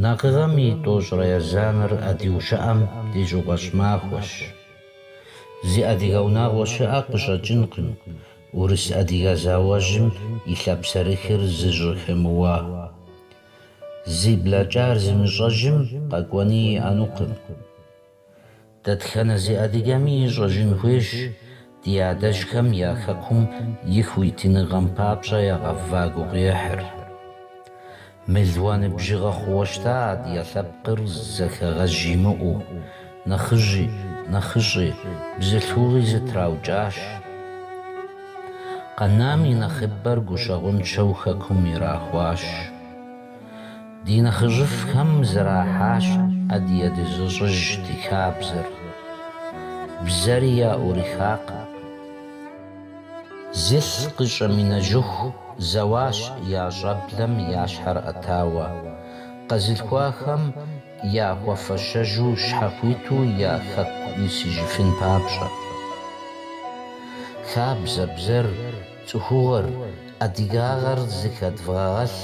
Накъыгъэм и 91-р адыгэу щыӏэм ди щӏыгуэщӏ махуэщ. Зы адыгэ унагъуэ щыӏэ къыщӏэкӏынкъым урыс-адыгэ зауэжьым и лъапсэрыхыр зыжьэхэмыуа. Зи блэкӏар зымыщӏэжым къэкӏуэни иӏэнукъым. Дэтхэнэ зы адыгэми ищӏэжын хуейщ ди адэжьхэм я хэкум и хуитыныгъэм папщӏэ ягъэва гугъуехьыр. Мелуан бжыгъэ хъууэ щыта адыгэ лъэпкъыр зэхэгъэж имыӏэу, нэхъыжьи, нэхъыщӏи, бзылъхугъи зэтраукӏащ. Къэнам и нэхъыбэр гущӏэгъуншэу хэкум ирахуащ. Ди нэхъыжьыфӏхэм зэрахьащ адыгэ дызыщӏыж ди хабзэр. Бзэри яӏурихакъым. Зылӏ къыщӏэмынэжыху зэуащ я щӏэблэм я щхьэр ӏэтауэ, къэзылъхуахэм яхуэфэщэжу щхьэхуиту я хэку исыжыфын папщӏэ. Хабзэ, бзэр, цӏыхугъэр, адыгагъэр зыхэдвгъэгъэлъ.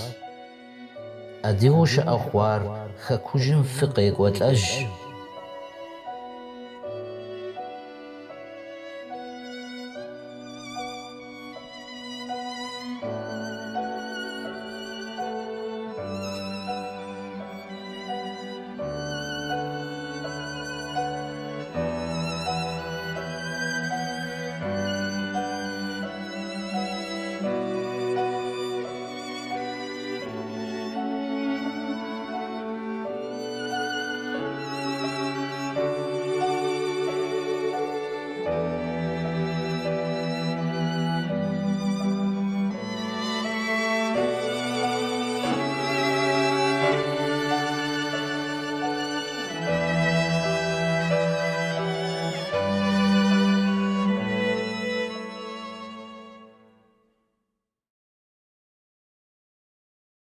Адыгэу щыӏэ хъуар хэкужьым фыкъекӏуэлӏэж.